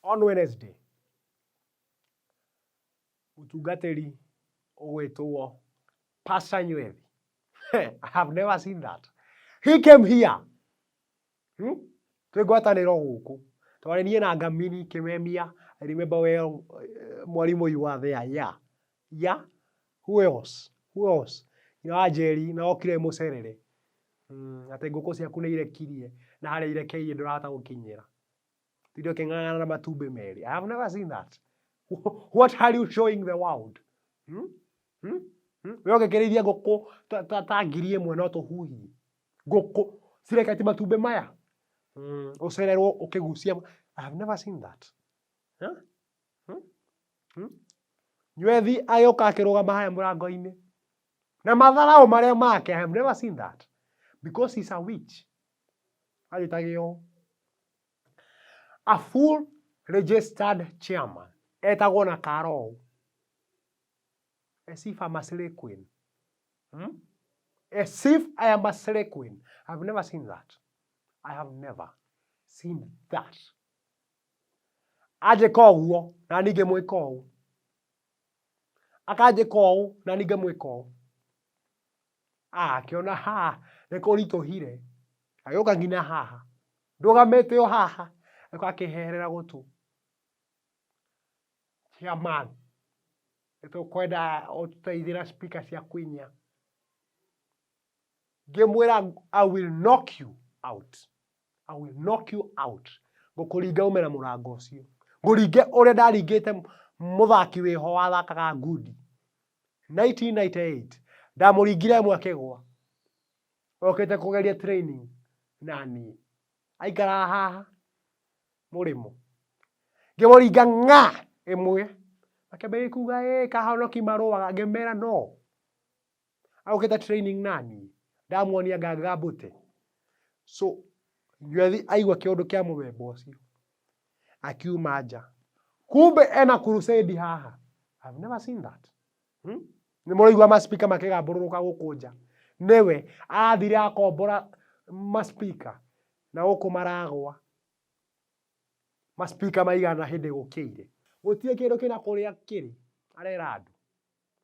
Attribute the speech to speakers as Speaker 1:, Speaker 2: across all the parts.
Speaker 1: On Wednesday, mũtungatĩri ũgwĩtwo Pastor Nywethi. I have never seen that. He came here. Twĩ ngwatanĩro gũkũ. Twarĩ niĩ na Ngamini Kĩmemia. I remember well, mwarimũ, you were there. Yeah. Who else? Who else? Nyina wa Njeri na okire mũcerere. Atĩ ngũkũ ciaku nĩ irekirie na harĩa irekeirie ndũrahota gũkinyĩra. Tinde ũkĩng'ang'ana na matumbĩ merĩ. I have never seen that. What are you showing the world? Hmm? Hmm? Hmm? We ũngĩkĩrĩithia ngũkũ ta 1000 no tũhuhie. Ngũkũ cireketie matumbĩ maya. Ũcererwo ũkĩgucia. I have never seen that. Huh? Hmm? Hmm? Nywethi agĩũka akĩrũgama harĩa mũrango-inĩ. Na matharaũ marĩa make, I have never seen that. Because he's a witch. Anjĩtagio a full registered chairman. Etagwo na karo. As if I'm a slay queen. As if I am a slay queen. I've never seen that. I have never seen that. Anjĩka ũguo na niĩ ngĩmwĩka ũũ. Akanjĩka ũũ na niĩ ngamwĩka ũũ. Ah, akĩona haha nĩ kũritũhire. Agĩũka nginya haha. Ndũgamĩte o haha. Agĩũka akĩheherera gũtũ. Chairman, nĩ tũkwenda ũtũteithie speaker ciaku inya. Ngĩmwĩra, "I will knock you out. I will knock you out. Ngũkũringa ume na mũrango ũcio. Ngũringe ũrĩa ndaringĩte mũthaki wĩho wathakaga ngundi. 1998 ndamũringire ĩmwe akĩgwa. Okĩte kũgeria training na niĩ. Aikaraga haha mũrĩmo. Ngĩmũringa ng'a ĩmwe. Makĩambĩrĩria kuga ĩ kahonoki marũaga, ngĩmera no. Agũkĩte training na niĩ. Ndamuonia nganga mbũte. So Nywethi aigua kĩũndũ kĩa mũthemba ũcio akiuma nja. Kumbe ena crusade haha. I've never seen that. Nĩ mũraigua maspika makĩgambũrũrũka gũkũ nja. Nĩwe arathire akombora maspika na gũkũ maragwa. Maspika maigana hĩndĩ gũkĩire. Gũtirĩ kĩndũ kĩna kũrĩa kĩrĩ arera andũ.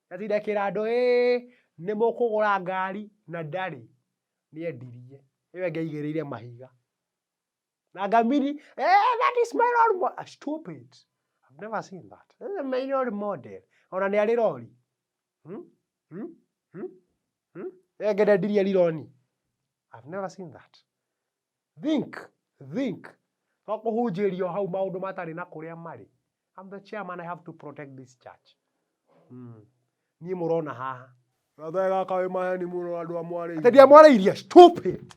Speaker 1: Atinda akĩra andũ ĩĩ nĩ mũkũgũra ngari na ndarĩ. Nĩendirie. Ĩyo ĩngĩ aigĩrĩire mahiga. Na Ngamini, "Eh, that is my role model." Stupid. I've never seen that. That is my role model. Ona nĩ arĩ rori. Hmm? Hmm? Hmm? Hmm? Ĩyo ĩngĩ ndendirie rironi. I've never seen that. Think, think. To kũhunjĩrio hau maũndũ matarĩ na kũrĩa marĩ. I'm the chairman, I have to protect this church. Niĩ mũrona haha. Gathe gaka wĩ maheni mũno andũ a mwarĩirie. Atĩ ndiamwarĩirie, stupid.